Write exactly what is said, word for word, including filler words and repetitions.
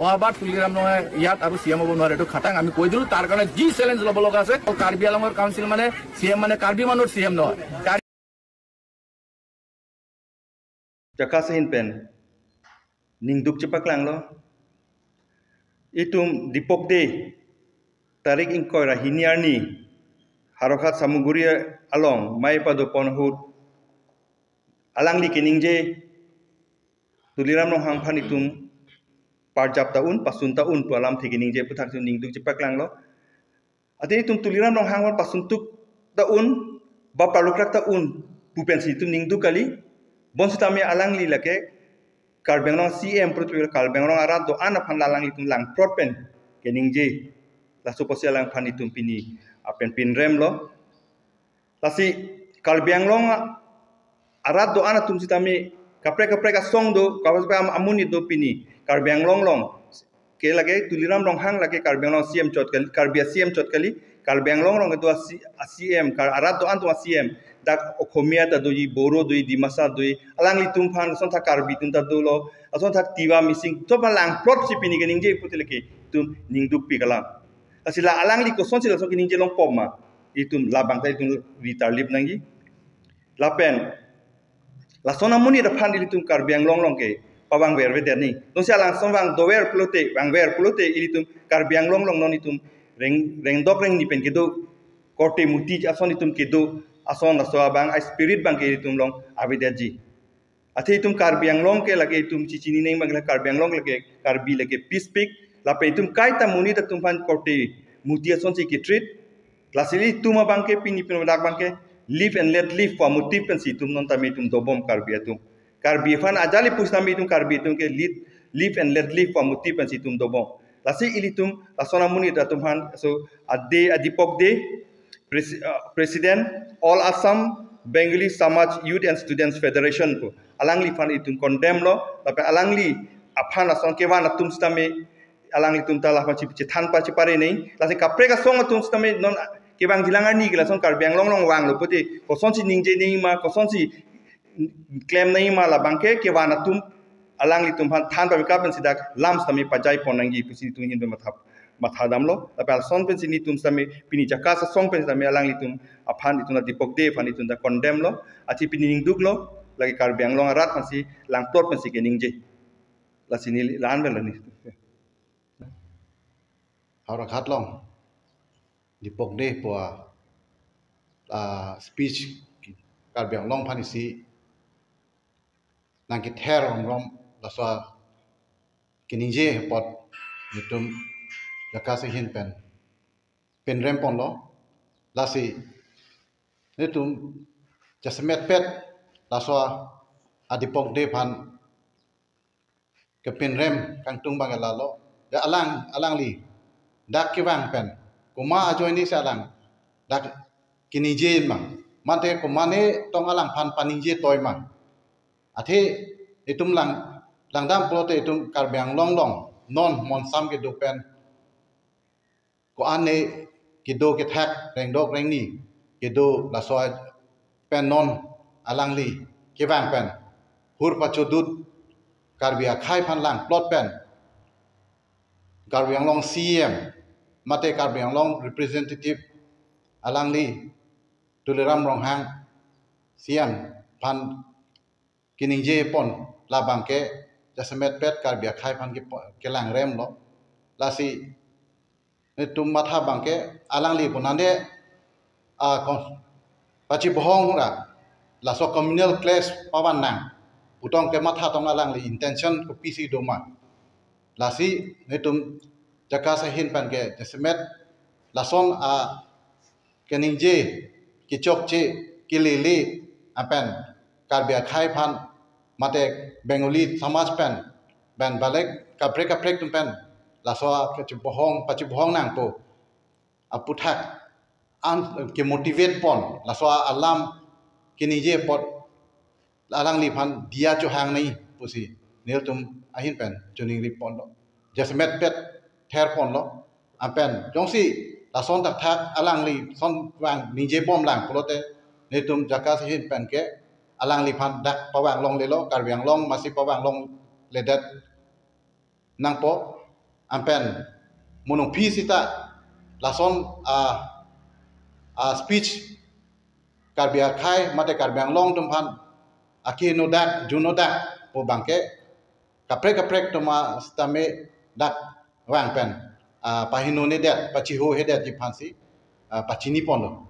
অহাবাৰ তুলিৰাম ৰংহাং ইয়াত আৰু চি এম হ'ব নোৱাৰে, এইটো খাটাং আমি কৈ দিলো। তাৰ কাৰণে যি চেলেঞ্জ ল'ব লগা আছে, কাৰ্বি আংলঙৰ কাউন্সিল মানে চি এম মানে কাৰ্বি মানুহৰ চি এম নহয়। Karbi Jaka ahin pen ningduk chepaklanglo. Itum Dipok Day tarik ingkoi ra hini arni Howraghat Samaguri along mei padopon ahut alangli keningje Tuliram Ronghang aphan itum parjap ta un, pasun ta un pu alamthe keningje aputhak itum ningduk chepaklanglo. Athe itum Tuliram Ronghang aphan pasuntuk ta un, ba parlokrak ta un pu pensi itum ningduk kali. Bonsitame alangli lake Karbi Anglong C M prut Karbi Anglong arat do-an aphan alanglitum langprot pen keningje. Laso apotsi alangphan itum pini apen pinremlo. Lasi Karbi Anglong arat do-an atum sitame kaprek kaprek asong do, kaprek kaprek am-, amonit do pini Karbi Anglong along. Ke lake Tuliram Ronghang lake Karbi Anglong C M chot kali, Karbi C M chot kali, Karbi Anglong along kedo a C-, a C M, kar-, arat do-an atum a C M. Dak Okhomia ta doji, Boro doji, Dimasa doji, alanglitum aphan asonthak Karbi atum ta dolo, asonthak Tiwa Mising, sob aphan langprotsi pini keningje pute lake itum ningduk pi kalang. Lasi la alangli kosonsi laso keningje longpo ma, itum labang ta itum ritar lip nangji. Lapen lason amonit aphan ilitum Karbi Anglong along ke pavangver avedet ni. Nonsi alangson vang dover pulote, vangver pulote ilitum Karbi Anglong along non itum reng, rengdok rengni pen kedo, korte muti ason itum kedo, ason laso abang a spirit abang ke ilitum along avedetji. Athe itum Karbi Anglong ke lake itum chechini neng abang lake Karbi Anglong lake Karbi lake peace speak. Lapen itum kaita monit atum aphan korte muti asonsi ketreat. Lasi ilitum abang ke pini pini dak abang ke live and let live pu amotive pensi itum non tame itum dobom Karbi atum. Karbi aphan ajali pusitame itum Karbi atum ke live, live and let live pu amotive pensi itum dobom. Lasi ilitum lason amonit atum aphan, so, a day, a Dipok Day, Pres-, uh, President, All Assam Bengali Samaj Youth and Students Federation pu alangliphan itum condemn lo, lapen alangli aphan lason kevan atum sitame alanglitum ta lason chip chethan pa chepare nei. Lasi kaprek asong atum sitame non kevangji lang arni ke lason Karbi Anglong along vanglo pute kosonsi ningje nei ma, kosonsi klem nei ma, labang ke kevan atum alanglitum aphan than pamikap pensi dak lam sitame pajaipon nangji pusi itum ahin pen matha, matha damlo. Lapen lason pensi nelitum sitame pini Jaka asong pen sitame alanglitum aphan itum la Dipok Day aphan itum ta condemn lo. Athe pini ningduklo, lake Karbi Anglong arat aphansi langprot pensi keningje. Lasi neli la-an avelo ni. Howraghat along Dipok Day pu a, ah, speech Karbi Anglong aphan isi nangkether romrom laso keningje apot nelitum Jaka ahin pen pinrem ponlo. Lasi nelitum jasemet pet laso a Dipok Day aphan kepinrem kangtung abang ke lalo. Ya alang, alangli dak kevang pen komat ajoinesi alang dak keningje ma, mate komatne tong alangphan paningje toi ma. Athe itum lang, langdam pulote itum Karbi Anglong along non monsam kedo pen ko-an ne kedo kethak rengdok rengni kedo laso pen non alangli kevang pen hur pachodut Karbi akhei aphan langprot pen Karbi Anglong C M mate Karbi Anglong representative alangli Tuliram Ronghang C M aphan keningje pon labang ke jasemet pet Karbi akhei aphan ke, kelangrem lo. Lasi nelitum matha abang ke alangli punande, ah, kon-, pachibohong ra laso communal clash pavan nang pu tong ke matha tong alangli intention kopisi do ma. Lasi nelitum Jaka ahin pen ke jasemet lason a keningje, kechokche, kelele apen Karbi akhei aphan mate Bengali samaj pen, pen balek kaprek kaprek atum pen laso kechibohong, pachibohong nangpo aputhak an kemotivate pon laso alam keningje apot alangliphan diya chohang nei pusi nelitum ahin pen choningri ponlo. Jasemet pet ther ponlo. Apen jongsi lason thakthak alangli son vang ningje bomlang pulote nelitum Jaka ahin pen ke alangliphan dak pavang longlelo, Karbi Anglong masi pavang longledet nangpo. Anpen mo nangpi sita lason a, a speech Karbi akhei mate Karbi Anglong atum aphan akehenodak, junnodak pu abangke kaprek kaprek atum a sitame dak vang pen, ah, pahenonedet, pachihohedetji aphansi, ah, pachini ponlo.